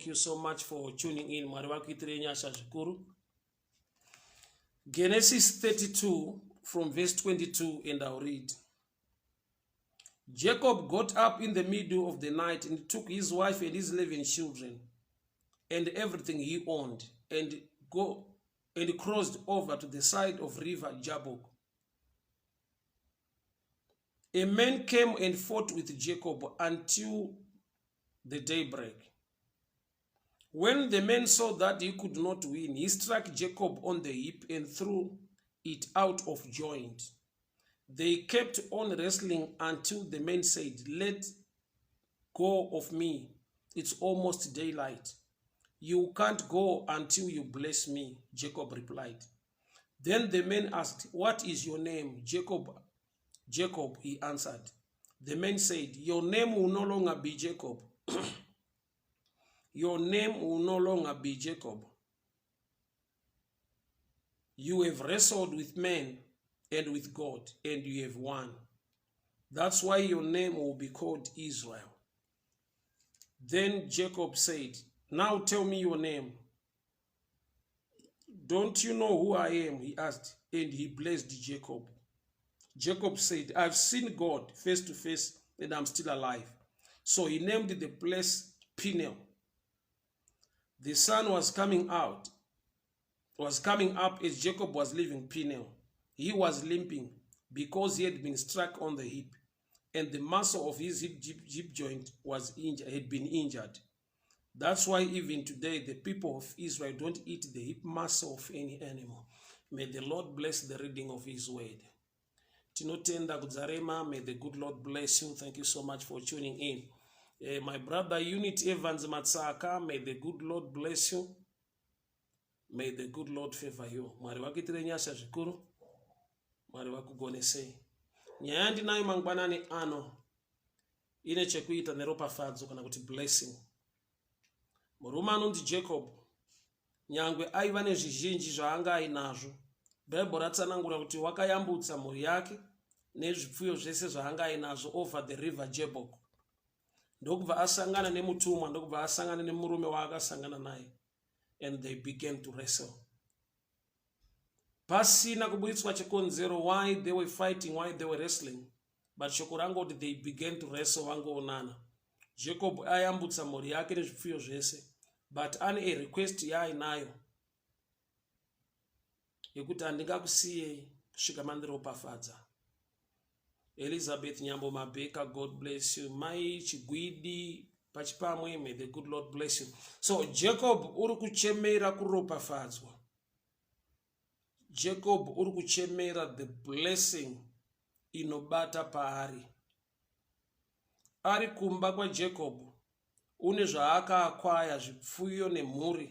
Thank you so much for tuning in. Mwari vakuitirei nyasha zvikuru. Genesis 32 from verse 22, and I'll read. Jacob got up in the middle of the night and took his wife and his 11 children and everything he owned and crossed over to the side of River Jabbok. A man came and fought with Jacob until the daybreak. When the man saw that he could not win, he struck Jacob on the hip and threw it out of joint. They kept on wrestling until the man said, "Let go of me. It's almost daylight." "You can't go until you bless me," Jacob replied. Then the man asked, "What is your name?" "Jacob, Jacob," he answered. The man said, "Your name will no longer be Jacob. Your name will no longer be Jacob. You have wrestled with men and with God, and you have won. That's why your name will be called Israel." Then Jacob said, "Now tell me your name." "Don't you know who I am?" he asked, and he blessed Jacob. Jacob said, "I've seen God face to face, and I'm still alive." So he named the place Peniel. The sun was coming up as Jacob was leaving Peniel. He was limping because he had been struck on the hip, and the muscle of his hip joint was injured, had been injured. That's why even today the people of Israel don't eat the hip muscle of any animal. May the Lord bless the reading of his word. Tinotenda Kudzarema, may the good Lord bless you. Thank you so much for tuning in. My brother Unit Evans Matsaka, may the good Lord bless you. May the good Lord favor you. Mwari vakuitire nyasha zvikuru. Mwari vakugonesei. Nyaya yandinayo mangwanani ano ine chekuita neropafadzo kana kuti blessing. Murume anonzi Jacob, nyangwe aiva nezvizhinji zvaanga ainazvo, Bhaibheri ratsanangura kuti wakayambutsa mhuri yake nezvipfuyo zvese zvaanga ainazvo over the River Jabbok, ndokubva asangana nemutumwa, ndokubva asangana nemurume waakasangana naye, and they began to wrestle pasina kuburitswa chikonzero why they were fighting, why they were wrestling, but shoko rangoti they began to wrestle vangoonana. Jacob ayambutsa mhuri yake nezvipfuyo zvese, but ane a request yaainayo yekuti handingakusiyei kusvika mandiropafadza. Elizabeth Nyambo Mabheka, God bless you. Mai Chigwidi Pachipamwe, may the good Lord bless you. So Jacob uri kuchemera kuropafadzwa. Jacob uri kuchemera the blessing inobata paari. Ari kumba kwaJacob une zvaakaakwaya, zvipfuyo nemhuri,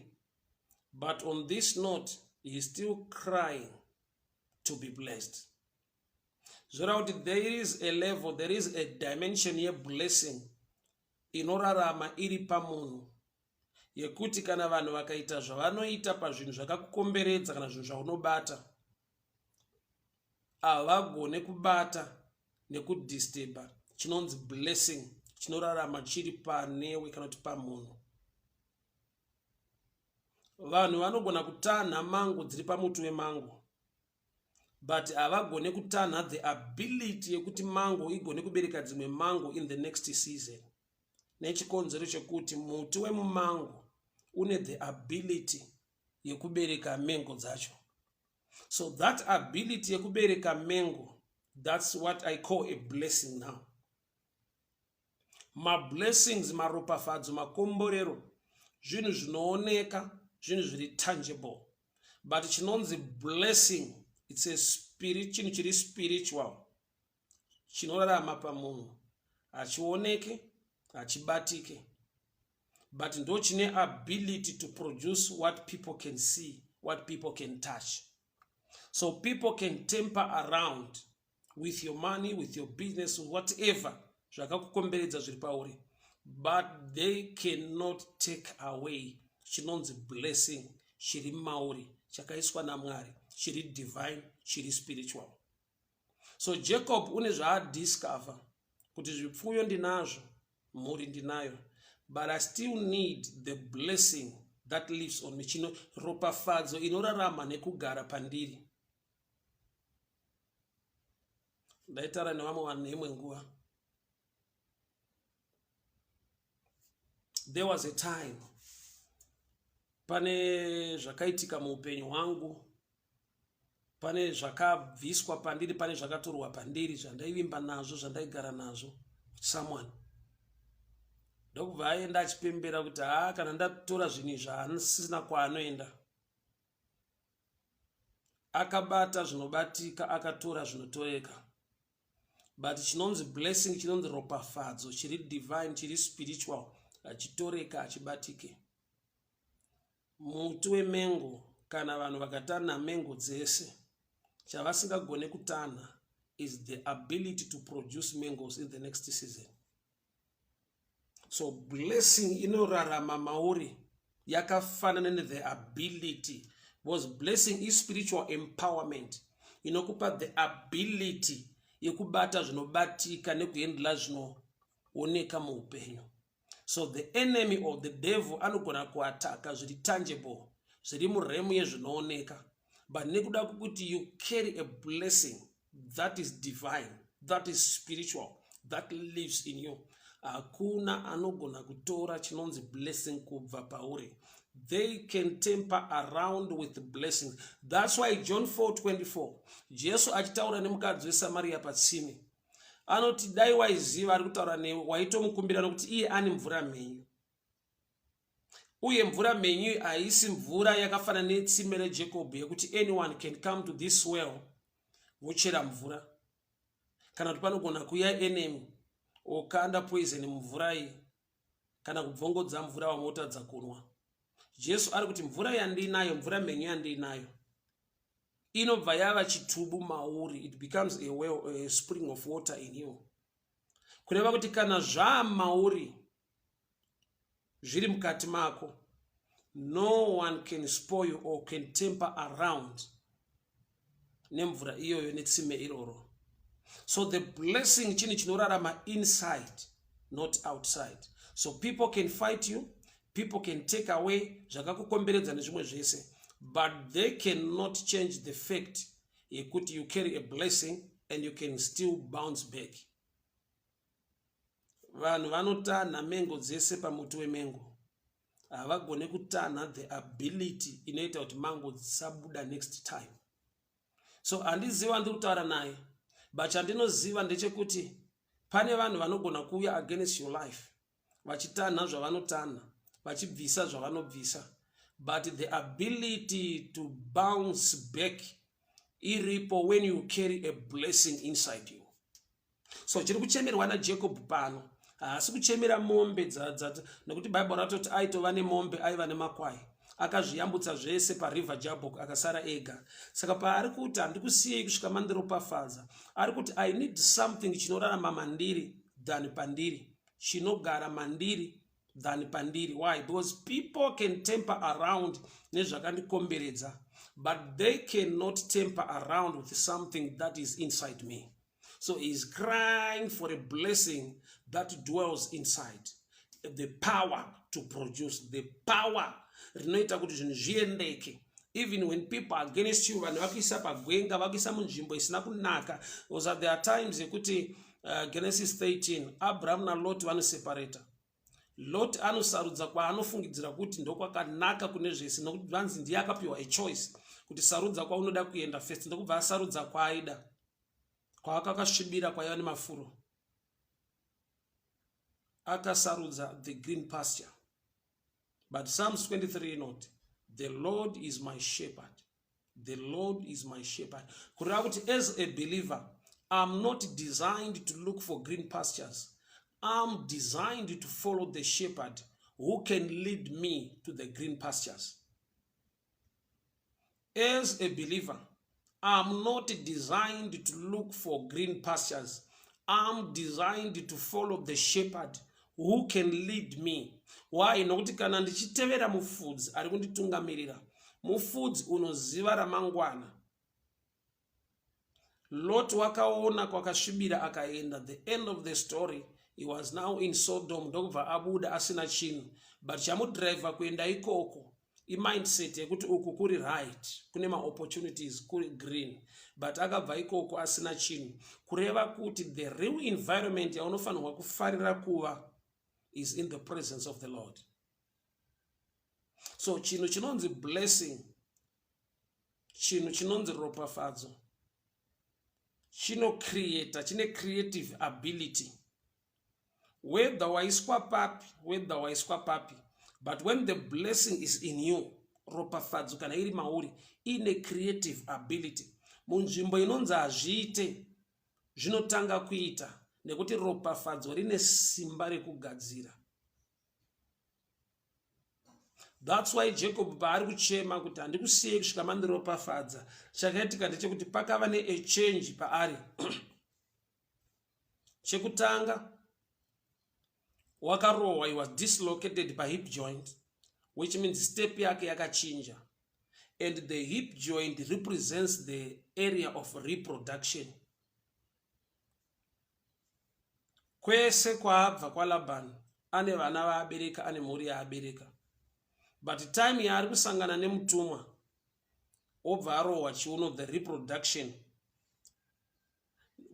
but on this note he is still crying to be blessed. Zvoreva kuti there is a level, there is a dimension yeblessing inorarama iri pamunhu, yekuti kana vanhu vakaita zvavanoita pazvinhu zvakakukomberedza kana zvinhu zvaunobata, havagone kubata nekudisturba chinonzi blessing chinorarama chiri panewe kana kuti pamunhu. Vanhu vanogona kutanha mango dziri pamuti wemango, but havagone kutanha the ability yekuti mango igone kubereka dzimwe mango in the next season, nechikonzero chekuti muti wemumango une the ability yekubereka mengo dzacho. So that ability yekubereka mengo, that's what I call a blessing. Now, mablessings, maropafadzo, makomborero zvinhu zvinooneka, zvinhu zviri tangible, but chinonzi blessing, it's a spirit, chinhu chiri spiritual chinorarama pamunhu. Hachioneke, hachibatike, but ndo chine ability to produce what people can see, what people can touch. So people can tamper around with your money, with your business, whatever zvakakukomberedza zviri pauri, but they cannot take away chinonzi blessing chiri mauri, chakaiswa naMwari, chiri divine, chiri spiritual. So Jacob une zvaadiscover kuti zvipfuyo ndinazvo, mhuri ndinayo, but I still need the blessing that lives on me. Chino ropafadzo inorarama nekugara pandiri. Ndaitaura nevamwe vanhu neimwe nguva. There was a time pane zvakaitika muupenyu hwangu pane zvakabviswa pandiri pane zvakatorwa pandiri zvandaivimba nazvo zvandaigara nazvo someone ndokubva aenda achipembera kuti haa kana ndatora zvinhu izvi haasisina kwaanoenda akabata zvinobatika akatora zvinotoreka but chinonzi blessing chinonzi ropafadzo chiri divine chiri spiritual hachitoreka hachibatike Muti wemengo kana vanhu vakatanha mengo dzese chavasingagone kutanha is the ability to produce mangoes in the next season. So blessing inorarama mauri yakafanana nethe ability because blessing is spiritual empowerment inokupa the ability yekubata zvinobatika nekuhendla zvinooneka muupenyu. So the enemy or the devil anogona kuataka zviri tangible, zviri muremu yezvinooneka, but nekuda kwekuti you carry a blessing that is divine, that is spiritual, that lives in you, hakuna anogona kutora chinonzi blessing kubva pauri. They can temper around with blessings. That's why John 4:24 Jesu achitaura nemukadzi weSamaria patsime anoti dai waiziva ari kutaura newe waitomukumbira nokuti iye ane mvura mhenyu uye mvura mhenyu haisi mvura yakafanana netsime rejacob yekuti anyone can come to this well vochera mvura kana kuti panogona kuya enemy okanda poison mumvura iyi kana kubvongodza mvura vamwe votadza kunwa jesu ari kuti mvura yandiinayo mvura mhenyu yandiinayo inobva yava chitubu mauri it becomes a, well, a spring of water in you kureva kuti kana zvaa mauri zviri mukati mako no one can spoil or can temper around nemvura iyoyo netsime iroro so the blessing chinhu chinorarama inside not outside so people can fight you people can take away zvakakukomberedza nezvimwe zvese but they cannot change the fact yekuti you carry a blessing and you can still bounce back vanhu vanotanha mengo dzese pamuti wemengo havagone kutanha the ability inoita kuti mango dzisabuda next time so handizivi wandiri kutaura naye but chandinoziva ndechekuti pane vanhu vanogona kuuya against your life vachitanha zvavanotanha vachibvisa zvavanobvisa but the ability to bounce back iripo when you carry a blessing inside you so chiri kuchemerwa najacob pano haasi kuchemera mombe nekuti bible ratoti aitova nemombe aiva nemakwai akazviyambutsa zvese pariver jabok akasara ega saka paari kuti handikusiyei kusvika mandiropafadza ari kuti i need something chinorarama mandiri than pandiri chinogara mandiri than pandiri why because people can temper around nezvakandikomberedza but they cannot temper around with something that is inside me so he is crying for a blessing that dwells inside the power to produce the power rinoita kuti zvinhu zviendeke even when people are against you vanhu vakuisa pagwenga vakuisa munzvimbo isina kunaka because there are times yekuti Genesis 13 Abraham naLot vanoseparata Lot anosarudza kwaanofungidzira kuti ndokwakanaka kune zvese nokuti vanzi ndiye akapiwa a choice kuti sarudza kwaunoda kuenda first ndokubva asarudza kwaaida kwaakakasvibira kwaiva nemafuro akasarudza the green pasture but Psalms 23 inoti the Lord is my shepherd The Lord is my shepherd. Kureva kuti as a believer, I'm not designed to look for green pastures. I'm designed to follow the shepherd who can lead me to the green pastures. As a believer, I'm not designed to look for green pastures. I'm designed to follow the shepherd who can lead me. Why? Nokuti kana ndichitevera mufudzi ari kunditungamirira, mufudzi unoziva ramangwana. Lot wakaona kwakasvibira akaenda. The end of the story, He was now in Sodom ndokubva abuda asina chinhu, but chamudriver kuenda ikoko imindset yekuti uku kuri right, kune maopportunities, kuri green, but akabva ikoko asina chinhu. Kureva kuti the real environment yaunofanirwa kufarira kuva is in the presence of the Lord. So chinhu chinonzi blessing, chinhu chinonzi ropafadzo, chinocreata, chine creative ability, whether waiswa papi, whether waiswa papi, but when the blessing is in you, ropafadzo kana iri mauri, ine creative ability. Munzvimbo inonzi hazviite, zvinotanga kuita, nekuti ropafadzo rine simba rekugadzira. That's why Jacob paari kuchema kuti handikusiyei kusvika mandiropafadza, chakaitika ndechekuti pakava neachange paari. Chekutanga, wakarohwa, he was dislocated pahip joint, which means step yake yakachinja, and the hip joint represents the area of reproduction. Kwese kwaabva kwaLabhani ane vana vaabereka, ane mhuri yaabereka, but time yaari kusangana nemutumwa obva arohwa chiuno, the reproduction,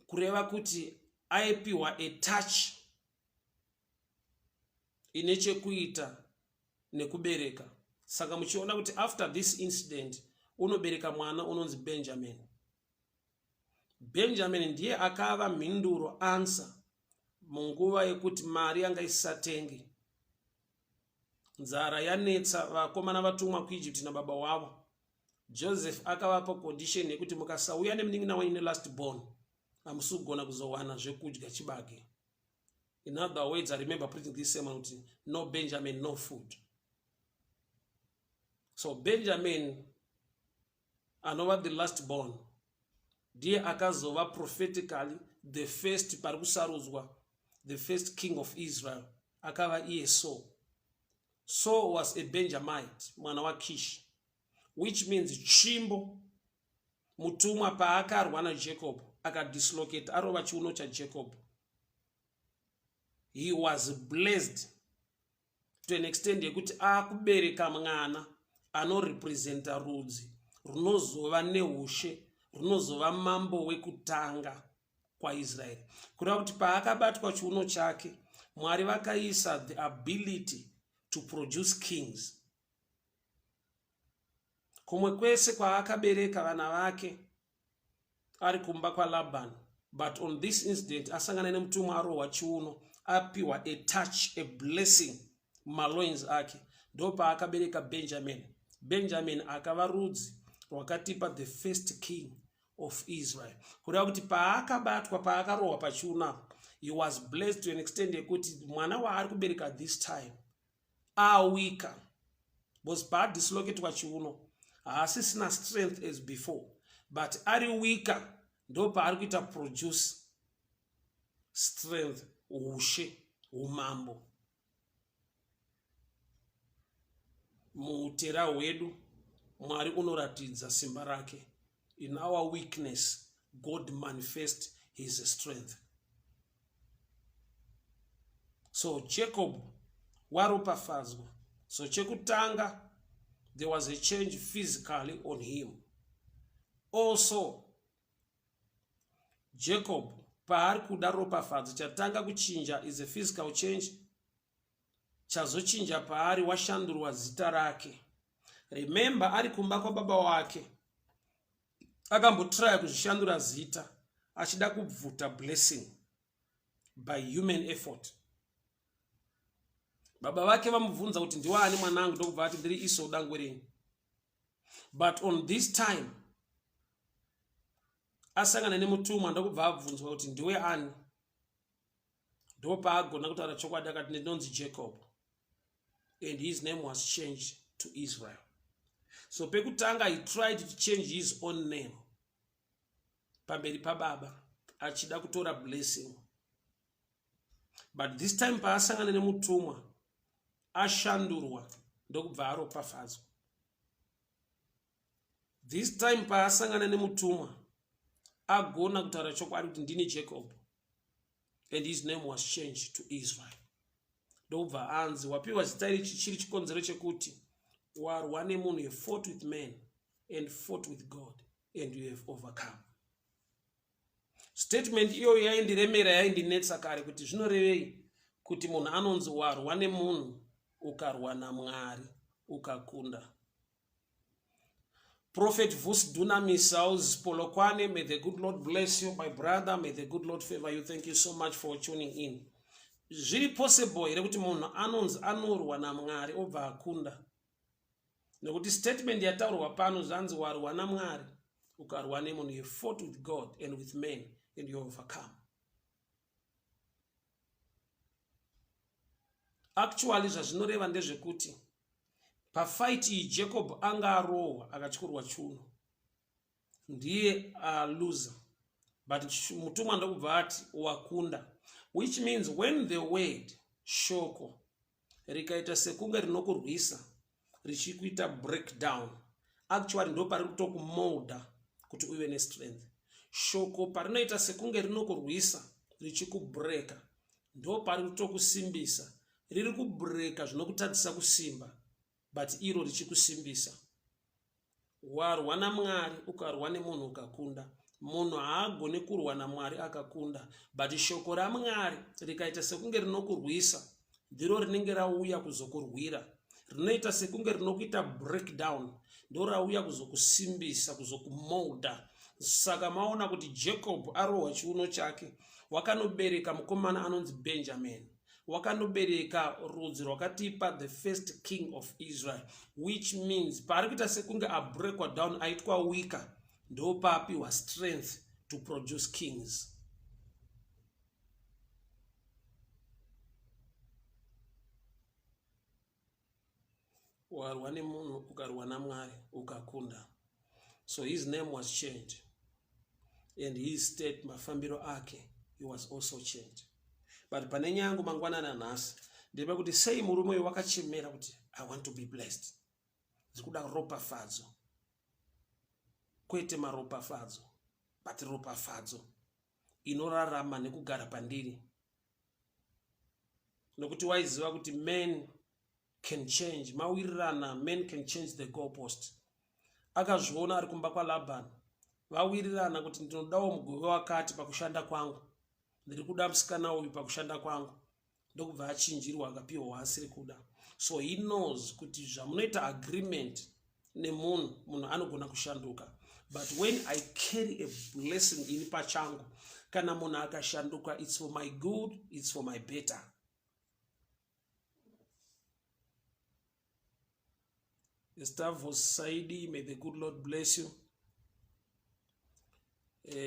kureva kuti aipiwa a touch ine chekuita nekubereka. Saka muchiona kuti after this incident unobereka mwana unonzi Benjamin. Benjamin ndiye akava mhinduro, answer, munguva yekuti mari yanga isisatenge, nzara yanetsa, vakomana vatumwa kuEgypt nababa wavo. Joseph akavapa condition yekuti mukasauya nemunin'ina wenyu nelast born, hamusi kugona kuzowana zvekudya, chibage. In other words, I remember preaching this sermon kuti no Benjamin, no food. So Benjamin, anova the last born, ndiye akazova prophetically the first pari kusarudzwa the first king of Israel, akava iye Saul. Saul was a Benjamite, mwana waKish, which means tsvimbo. Mutumwa paakarwa naJacob akadislocate, arova chiuno chaJacob, he was blessed to an extent yekuti akubereka mwana anorepresenta rudzi runozova neushe, runozova mambo wekutanga kwaIsraeri. Kureva kuti paakabatwa chiuno chake, Mwari vakaisa the ability to produce kings. Kumwe kwese kwaakabereka vana vake ari kumba kwaLaban, but on this incident asangana nemutumwa, arohwa chiuno, apiwa a touch, a blessing mumaloins ake, ndo paakabereka Benjamin. Benjamin akava rudzi rwakatipa the first king of Israel. Kureva kuti paakabatwa, paakarohwa pachiuno, he was blessed to an extent yekuti mwana waari kubereka this time aweaker, because paadislocatwa chiuno haasisina strength as before, but ari weaker ndo paari kuita produce strength, ushe, umambo. Muutera hwedu Mwari unoratidza simba rake. In our weakness God manifest his strength. So Jacob waropafadzwa. So chekutanga, there was a change physically on him. Also Jacob paari kuda ropafadzo, chatanga kuchinja is a physical change. Chazochinja paari, washandurwa zita rake. Remember, ari kumba kwababa wake akambotraya kuzvishandura zita achida kubvuta blessing by human effort. Baba vake vamubvunza kuti ndiwaani mwanangu, ndokubva ati ndiri Esau dangwe renyu. But on this time asangana nemutumwa, ndokubva abvunzwa kuti ndiwe ani, ndopaagona kutaura chokwadi, akati ndinonzi Jacob, and his name was changed to Israel. So pekutanga he tried to change his own name pamberi pababa achida kutora blessing, but this time paasangana nemutumwa ashandurwa, ndokubva aropafadzwa. This time paasangana nemutumwa agona kutaura chokwadi kuti ndini Jacob. And his name was changed to Israel. Ndokubva anzi wapiwa zita iri chiri chikonzero chekuti warwa nemunhu, you fought with men and fought with God and you have overcome. Statement iyoyo yaindiremera, yaindinetsa kare kuti zvinorevei kuti munhu anonzi warwa nemunhu ukarwa naMwari ukakunda. Prophet Vus Dunamisaus Polokwane, may the good Lord bless you, my brother. May the good Lord favor you. Thank you so much for tuning in. Zviri possible here kuti munhu anonzi anorwa naMwari obva akunda? Nekuti statement yataurwa pano zvanzi warwa naMwari ukarwa nemunhu, you fought with God and with men and you overcome. Actually zvazvinoreva ndezvekuti pafight iyi Jacob anga arohwa akatyorwa chuno, ndiye aloser, but mutumwa ndokubva ati wakunda, which means when the word, shoko rikaita sekunge rinokurwisa richikuita breakdown, actually ndo pari kutokumolda kuti uve nestrength. Shoko parinoita sekunge rinokurwisa richikubreka, ndo pari kutokusimbisa. Riri kubreka zvinokutadzisa kusimba, but iro richikusimbisa. Warwa naMwari ukarwa nemunhu ukakunda. Munhu haagoni kurwa naMwari akakunda, but shoko raMwari rikaita sekunge rinokurwisa, ndiro rinenge rauya kuzokurwira. Rinoita sekunge rinokuita breakdown, ndo rauya kuzokusimbisa, kuzokumolda. Saka maona kuti Jacob arohwa chiuno chake, wakanobereka mukomana anonzi Benjamin, wakanobereka rudzi rwakatipa the first king of Israel, which means paari kuita sekunge abreakwa down, aitwa weaker, ndopaapiwa strength to produce kings. Warwa nemunhu ukarwa naMwari ukakunda. So his name was changed and his state, mafambiro ake, he was also changed. But pane nyangu mangwanani anhasi ndepekuti sei murume uyu wakachemera kuti I want to be blessed, ndiri kuda ropafadzo, kwete maropafadzo but ropafadzo inorarama nekugara pandiri, nokuti waiziva kuti men can change, mawirirana, men can change the goalpost. Akazviona ari kumba kwaLaban, vawirirana kuti ndinodawo mugove wakati pakushanda kwangu, ndiri kuda musikana uyu pakushanda kwangu, ndokubva achinjirwa akapiwa waasiri kuda. So he knows kuti zvamunoita agreement nemunhu, munhu anogona kushanduka, but when I carry a blessing ini pachangu, kana munhu akashanduka, it's for my good, it's for my better. Stavos Saidi, may the good Lord bless you.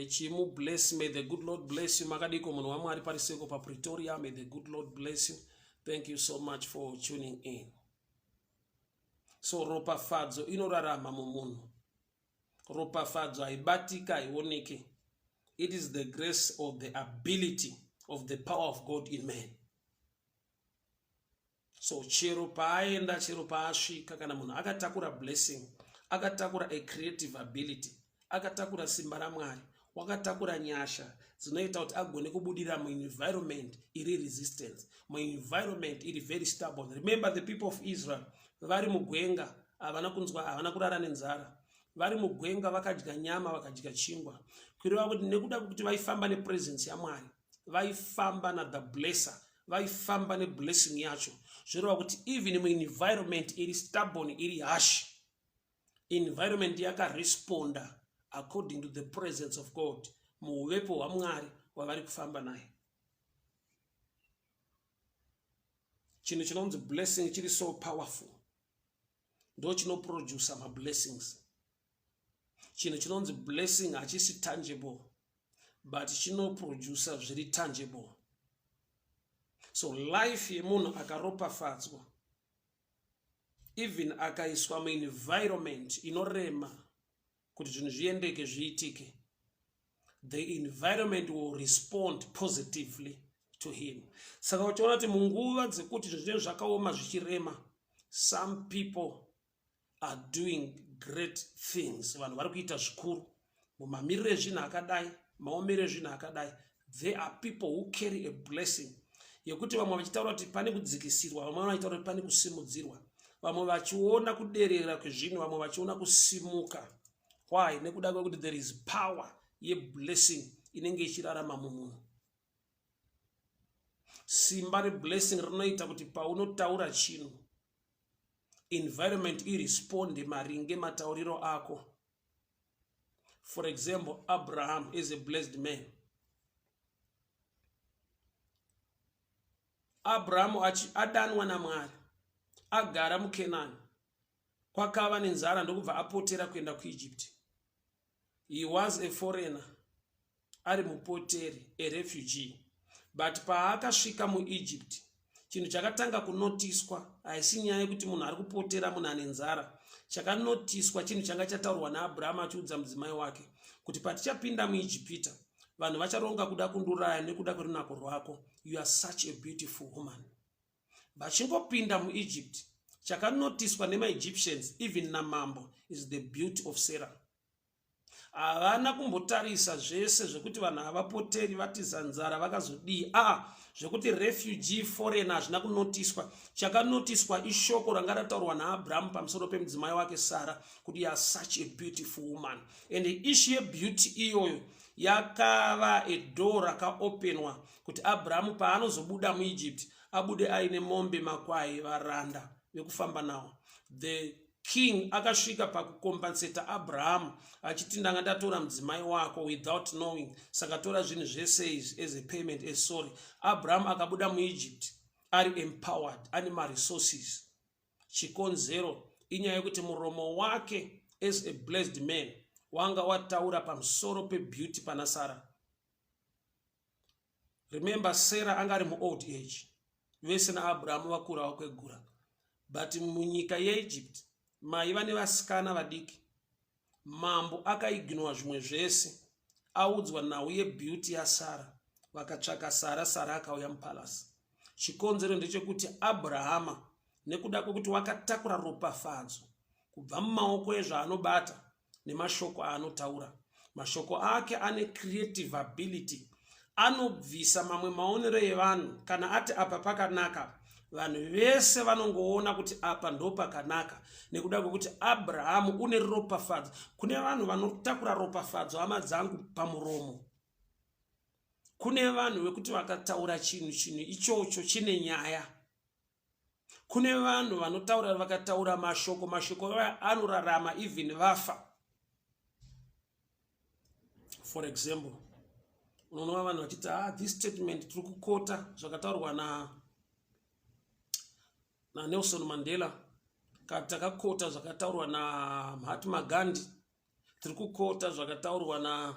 Chimu bless, may the good Lord bless you. Makadiko munhu waMwari pariseko paPretoria, may the good Lord bless you. Thank you so much for tuning in. So ropafadzo inorarama mumunhu. Ropafadzo haibatika, haioneke. It is the grace of the ability of the power of God in man. So chero paaenda, chero paasvika, kana munhu akatakura blessing, akatakura a creative ability, akatakura simba raMwari, wakatakura nyasha dzinoita kuti agone kubudira muenvironment iri resistance, muenvironment iri very stubborn. Remember the people of Israel vari mugwenga, havana kunzwa, havana kurara nenzara. Vari mugwenga vakadya nyama, vakadya chingwa, kureva kuti nekuda kwekuti vaifamba nepresence yaMwari, vaifamba nathe blesser, vaifamba neblessing yacho, zvoreva kuti even muenvironment iri stubborn, iri harsh, environment yakaresponda according to the presence of God, muuvepo hwaMwari wavari kufamba naye. Chinhu chinonzi blessing chiri so powerful, ndo chinoproduca mablessings. Chinhu chinonzi blessing hachisi tangible, but chinoproduca zviri tangible. So life yemunhu akaropafadzwa, even akaiswa muenvironment inorema kuti zvinhu zviendeke, zviitike, the environment will respond positively to him. Saka uchiona kuti munguva dzekuti zvinhu zvinenge zvakaoma, zvichirema, some people are doing great things. Vanhu vari kuita zvikuru mumamiriro ezvinhu akadai, maomero ezvinhu akadai. There are people who carry a blessing yekuti vamwe vachitaura kuti pane kudzikisirwa, vamwe vachitaura kuti pane kusimudzirwa, vamwe vachiona kuderera kwezvinhu, vamwe vachiona kusimuka. Why? Nekuda kwekuti there is power yeblessing inenge ichirarama mumunhu. Simba reblessing rinoita kuti paunotaura chinhu, environment iresponde maringe matauriro ako. For example, Abraham is a blessed man. Abrahamu adanwa naMwari, agara muKenani, kwakava nenzara ndokubva apotera kuenda kuEgypt. He was a foreigner, ari mupoteri, a refugee. But paakasvika muEgypt, chinhu chakatanga kunotiswa haisi nyaya yekuti munhu ari kupotera, munhu ane nzara. Chakanotiswa chinhu changa chataurwa naAbrahamu achiudza mudzimai wake kuti patichapinda muIjipita, vanhu vacharonga kuda kunduraya nekuda kwerunako rwako. You are such a beautiful woman. Vachingopinda muEgypt, chakanotiswa nemaEgyptians, even namambo, is the beauty of Sarah. Havana kumbotarisa zvese zvekuti vanhu havapoteri, vatiza nzara, vakazodii. Aa, zvekuti refugee, foreigner, hazvina kunotiswa. Chakanotiswa ishoko ranga rataurwa naAbrahamu pamusoro pemudzimai wake Sara kuti you are such a beautiful woman. And issue yebeauty iyoyo yakava a door rakaopenwa kuti Abrahamu paanozobuda muEgypt abude aine mombe, makwai, varanda vekufamba nawo. The king akasvika pakukompanseta Abrahamu achiti, ndanga ndatora mudzimai wako without knowing, saka tora zvinhu zvese izvi as a payment, as sorry. Abrahamu akabuda muEgypt ari empowered, ane maresources. Chikonzero inyaya yekuti muromo wake as a blessed man wanga wataura pamusoro pebeauty pana Sara. Remember, Sarah anga ari muold age, vese naAbrahamu vakura vakwegura, but munyika yeEgypt maiva nevasikana vadiki. Mambo akaignora zvimwe zvese audzwa nhau yebeauty yaSara. Vakatsvaka Sara, Sara akauya mupalasi. Chikonzero ndechekuti Abrahama, nekuda kwekuti wakatakura ropafadzo kubva mumaoko ezvaanobata nemashoko aanotaura, mashoko ake ane creative ability, anobvisa mamwe maonero evanhu. Kana ati apa pakanaka, vanhu vese vanongoona kuti apa ndo pakanaka, nekuda kwekuti Abrahamu une ropafadzo. Kune vanhu vanotakura ropafadzo, hama dzangu, pamuromo. Kune vanhu vekuti vakataura chinhu, chinhu ichocho chine nyaya. Kune vanhu vanotaura, vakataura mashoko, mashoko anorarama even vafa. For example, unoona vanhu vachiti, ah, this statement tiri kuquota zvakataurwa na naNelson Mandela, kana takaquota zvakataurwa naMahatma Gandhi, tiri kuquota zvakataurwa na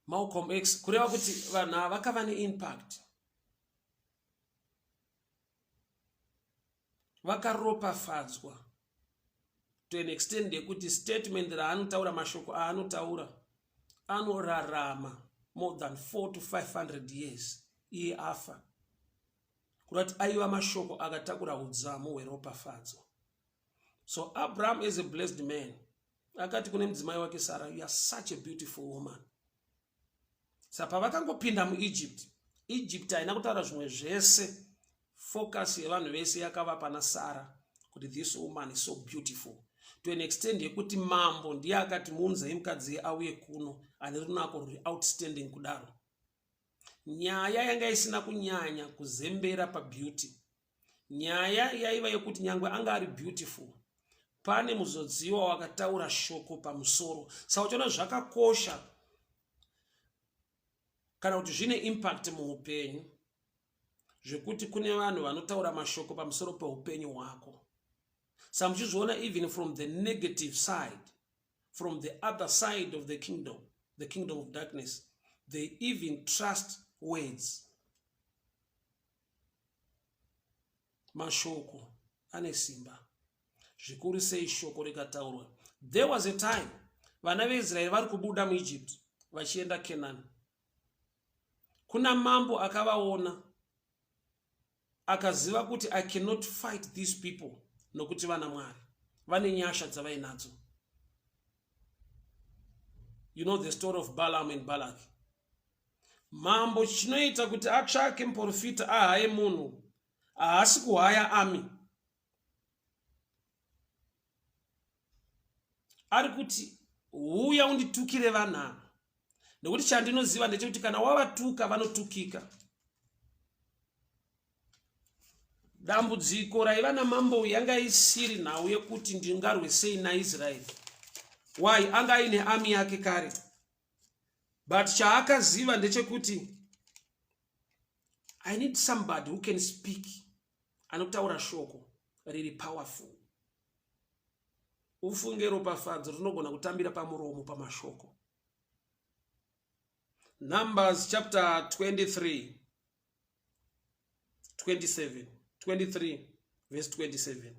Malcolm X, kureva kuti vanhu ava vakava neimpact, vakaropafadzwa to an extent yekuti statement raanotaura, mashoko aanotaura anorarama more than 4 to 500 years iye afa, kureva kuti aiva mashoko akatakura udzamu hweropafadzo. So Abraham is a blessed man akati kune mudzimai wake Sarah, "You are such a beautiful woman." Saka pavakangopinda muEgypt, Egypt haina kutaura zvimwe zvese, focus yevanhu vese yakava pana Sara, kuti this woman is so beautiful, to an extent yekuti mambo ndiye akati, "Muunzei mukadzi auye kuno ane runako ruri outstanding kudaro." Nyaya yanga isina kunyanya kuzembera pabeauty. Nyaya yaiva yekuti nyangwe anga ari beautiful, pane muzodziwa wakataura shoko pamusoro. Saka uchiona zvakakosha kana kuti zvine impact muupenyu zvekuti kune vanhu vanotaura mashoko pamusoro peupenyu hwako. Saka muchizviona, even from the negative side, from the other side of the kingdom, the kingdom of darkness, they even trust words. Mashoko ane simba zvikuru sei shoko rikataurwa. There was a time vana veIsraeri vari kubuda muEgypt vachienda Kenani. Kuna mambo akavaona akaziva kuti, "I cannot fight these people nokuti vana Mwari vane nyasha dzavainadzo." You know the story of Balaam and Balak. Mambo chinoita kuti atsvake muprofita ahaye munhu, haasi kuhaya army. Ari kuti huya unditukire vanhu ava, nekuti chandinoziva ndechekuti kana wavatuka vanotukika. Dambudziko raiva namambo yanga isiri nhau yekuti ndingarwe sei naIsraeri. Why? Anga aine army yake kare. But chaakaziva ndechekuti I need somebody who can speak, anotaura shoko riri powerful. Ufunge ropafadzo rinogona kutambira pamuromo pamashoko. Numbers chapter 23 27 23 verse 27.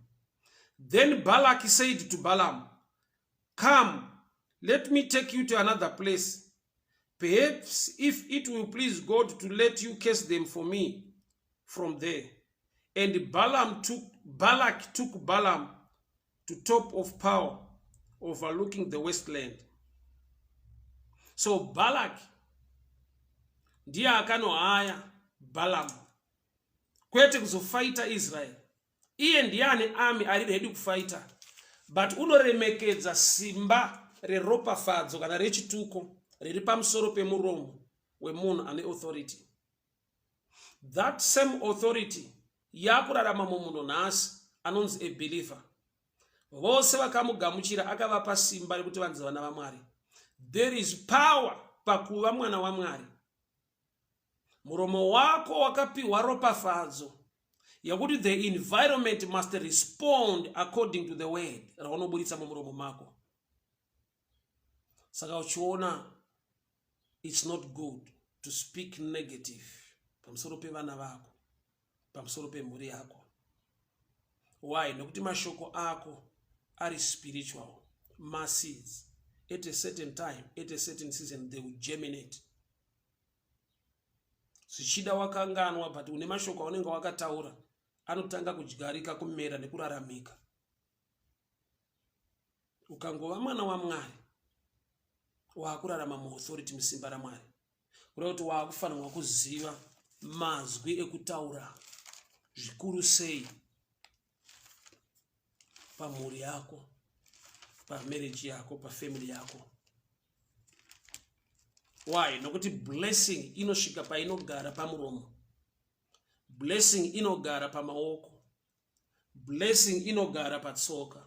Then Balak said to Balaam, Come, let me take you to another place. Perhaps if it will please God to let you curse them for me from there. And Balaam took, Balak took Balaam to top of power overlooking the wasteland. So Balak ndiye akanohaya Balaam kwete kuzofaita Israel. Iye ndiye ane army ari ready kufaita, but unoremekedza simba reropafadzo kana rechituko riri pamusoro pemuromo wemunhu ane authority. That same authority yakurarama mumunhu nhasi anonzi a believer. Vose vakamugamuchira akavapa simba rekuti vanzi vana vaMwari. There is power pakuva mwana waMwari. Muromo wako wakapiwa ropafadzo yekuti the environment must respond according to the word raunoburitsa mumuromo mako. Saka uchiona it's not good to speak negative pamusoro pevana vako, pamusoro pemhuri yako. Why? Nekuti mashoko ako ari spiritual maseeds. At a certain time, at a certain season, they will germinate. Zvichida wakanganwa, but une mashoko aunenge wakataura anotanga kudyarika, kumera nekuraramika. Ukangova mwana waMwari, waakurarama muauthority, musimba raMwari, kureva kuti waakufanirwa kuziva mazwi ekutaura zvikuru sei pamhuri yako, pamarriage yako, pafamily yako. Why? Nokuti blessing inosvika painogara pamuromo, blessing inogara pamaoko, blessing inogara patsoka.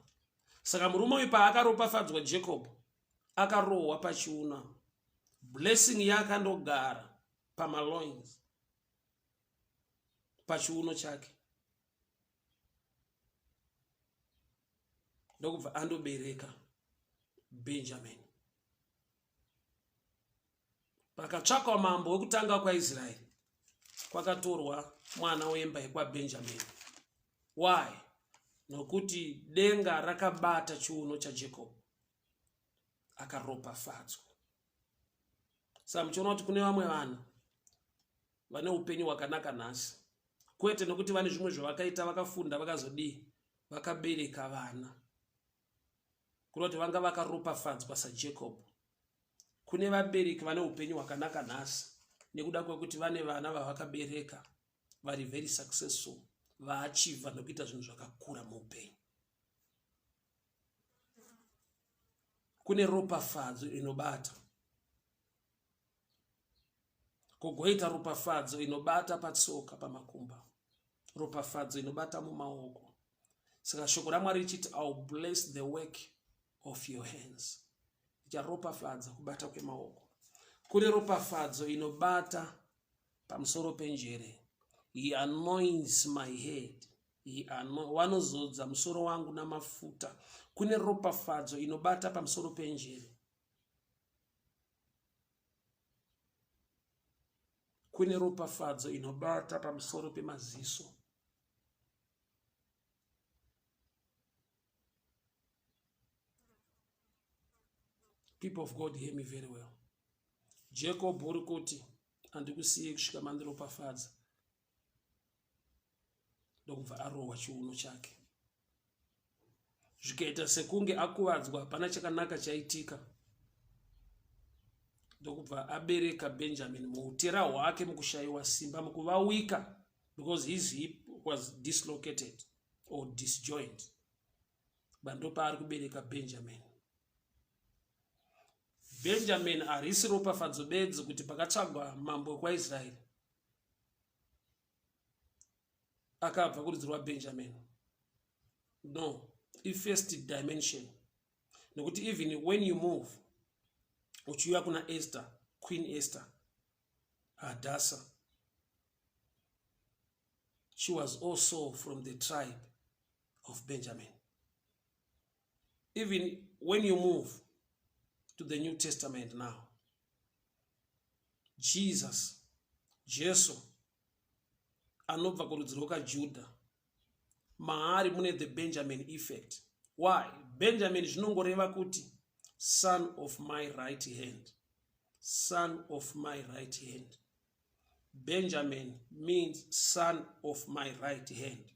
Saka murume uyu paakaropafadzwa Jacob, akarohwa pachiuna, blessing yakandogara pamaloins, pachiuno chake, ndokubva andobereka Benjamin. Pakatsvakwa mambo wekutanga kwaIsraeri, kwakatorwa mwana wemba yekwaBenjamin. Why? Nokuti denga rakabata chiuno chaJacob, akaropafadzwa. Saka muchiona kuti kune vamwe vanhu vane upenyu hwakanaka nhasi, kwete nokuti vane zvimwe zvavakaita, vakafunda, vakazodii, vakabereka vana, kureva kuti vanga vakaropafadzwa saJacob. Kune vabereki vane upenyu hwakanaka nhasi nekuda kwekuti vane vana vavakabereka vari very successful, vaachivha nekuita zvinhu zvakakura muupenyu. Kune ropafadzo inobata, kogoita ropafadzo inobata patsoka, pamakumba, ropafadzo inobata mumaoko. Saka shoko raMwari richiti, I will bless the work of your hands, icharopafadza kubata kwemaoko. Kune ropafadzo inobata pamusoro penjere. He anoints my head, vanozodza musoro wangu namafuta. Kune ropafadzo inobata pamusoro penjere. Kune ropafadzo inobata pamusoro pemaziso. People of God, hear me very well. Jacob uri kuti handikusiye kusvika mandiropafadza, ndokubva arohwa chiuno chake, zvikaita sekunge akuvadzwa, hapana chakanaka chaitika. Ndokubva abereka Benjamin muutera hwake mukushayiwa simba mukuvawika because his hip was dislocated or disjoined. But ndopaari kubereka Benjamin. Benjamin harisi ropafadzo bedzi kuti pakatsvagwa mambo wekwaIsraeri akabva kurudzi rwaBenjamin. No, ifirst dimension nekuti even when you move uchiuya kuna Esther, Queen Esther, Hadassah, she was also from the tribe of Benjamin. Even when you move to the New Testament now, Jesus, Jesu, anobva kurudzi rwekaJudha, maari mune the Benjamin effect. Why? Benjamin zvinongoreva kuti son of my right hand. Son of my right hand. Benjamin means son of my right hand.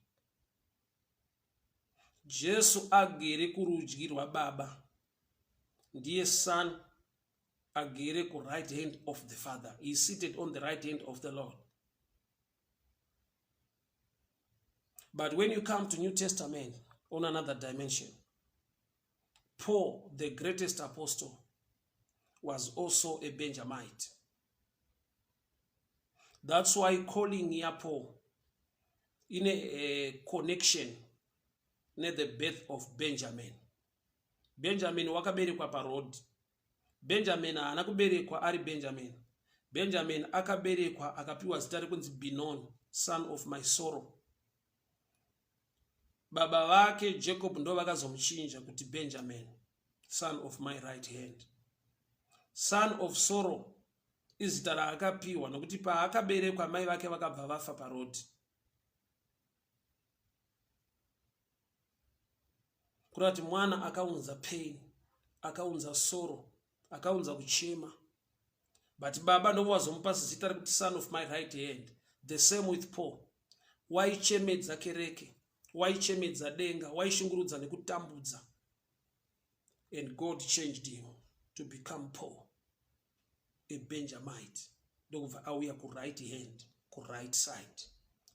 Jesu agere kurudyi rwababa ndiye son agere kuright hand of the father. He is seated on the right hand of the Lord. But when you come to New Testament on another dimension, Paul, the greatest apostle, was also a Benjamite. That's why calling yaPaul ine a connection ne the birth of Benjamin. Benjamin wakaberekwa paroad. Benjamin haana kuberekwa ari Benjamin. Benjamin akaberekwa akapiwa zita rekunzi Benoni, son of my sorrow. Baba vake Jacob ndo vakazomuchinja kuti Benjamin, son of my right hand. Son of sorrow izita raakapiwa nokuti paakaberekwa mai vake vakabva vafa paroad. Kureva kuti mwana akaunza pain, akaunza sorrow, akaunza kuchema. But baba ndovo vazomupa zita rekuti son of my right hand. The same with Paul. Waichemedza kereke, waichemedza denga, waishungurudza nekutambudza. And God changed him to become Paul, a Benjamite. Ndokubva auya kuright hand, kuright side.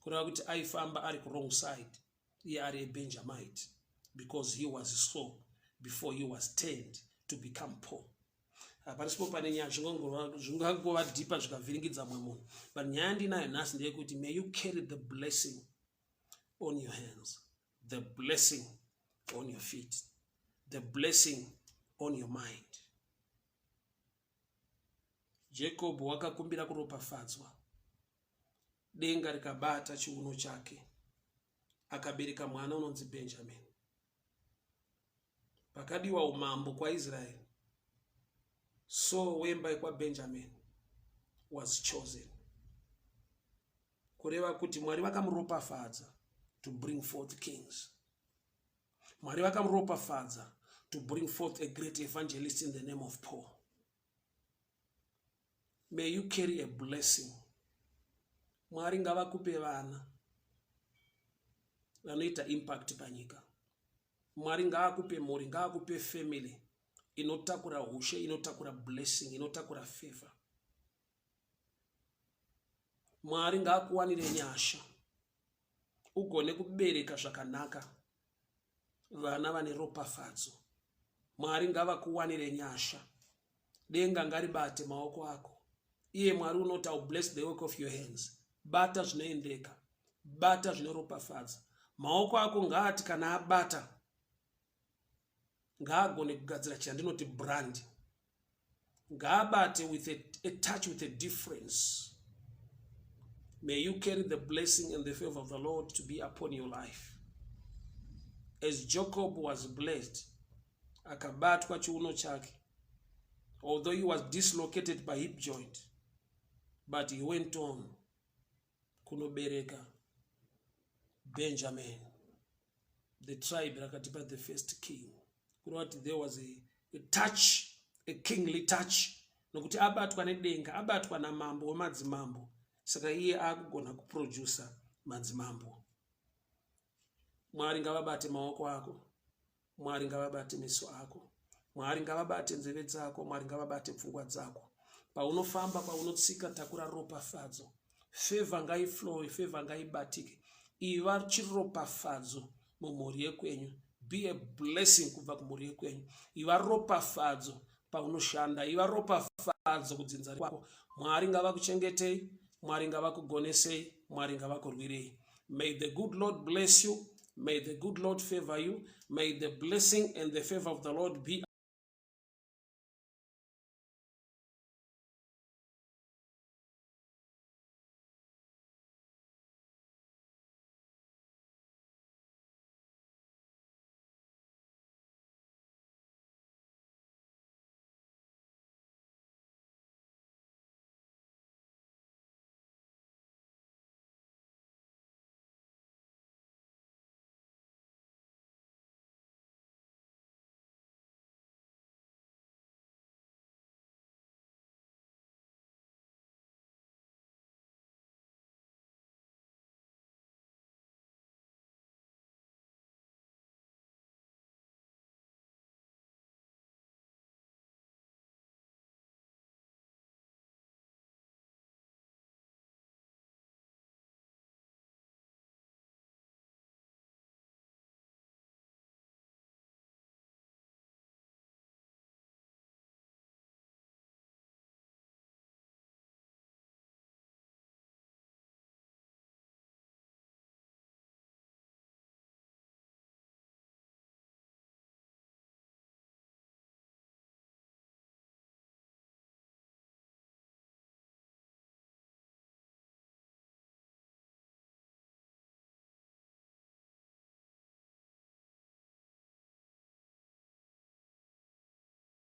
Kureva kuti aifamba ari kuwrong side, iye ari a Benjamite, because he was so before he was turned to become Paul. Haparisipo pane nyaya zvingangova dhipa zvikavhiringidza mumwe munhu, but nyaya ndinayo nhasi ndeyekuti may you carry the blessing on your hands, the blessing on your feet, the blessing on your mind. Jacob wakakumbira kuropafadzwa, denga rikabata chiuno chake, akabereka mwana unonzi Benjamin. Pakadiwa umambo kwaIsraeri, so wemba yekwaBenjamin was chosen. Kureva kuti Mwari vakamuropafadza to bring forth kings. Mwari vakamuropafadza to bring forth a great evangelist in the name of Paul. May you carry a blessing. Mwari ngavakupe vana vanoita impact panyika. Mwari ngaakupe mhuri, ngaakupe family inotakura hushe, inotakura blessing, inotakura favor. Mwari ngaakuwanire nyasha ugone kubereka zvakanaka vana vane ropafadzo. Mwari ngavakuwanire nyasha, denga ngaribate maoko ako. Iye Mwari unoti, I will bless the work of your hands. Bata zvinoendeka, bata zvinoropafadza. Maoko ako ngaati kana abata ngaagone kugadzira chandinoti brand, ngaabate with a touch, with a difference. May you carry the blessing and the favor of the Lord to be upon your life. As Jacob was blessed, akabatwa chiuno chake, although he was dislocated by hip joint, but he went on kunobereka Benjamin, the tribe rakatipa the first king. Kureva kuti there was a touch, a kingly touch, nokuti abatwa nedenga, abatwa namambo wemadzimambo, saka iye akugona kuprodusa madzimambo. Mwari ngavabate maoko ako, Mwari ngavabate meso ako, Mwari ngavabate nzeve dzako, Mwari ngavabate pfungwa dzako. Paunofamba, paunotsika, takura ropafadzo. Favor ngaiflowe, favor ngaibatike. Iva chiropafadzo mumhuri yekwenyu. Be a blessing kubva kumhuri yekwenyu. Iva ropafadzo paunoshanda, iva ropafadzo kudzinza kwako. Mwari ngavakuchengetei, Mwari ngavakugonesei, Mwari ngavakurwirei. May the good Lord bless you. May the good Lord favor you. May the blessing and the favor of the Lord be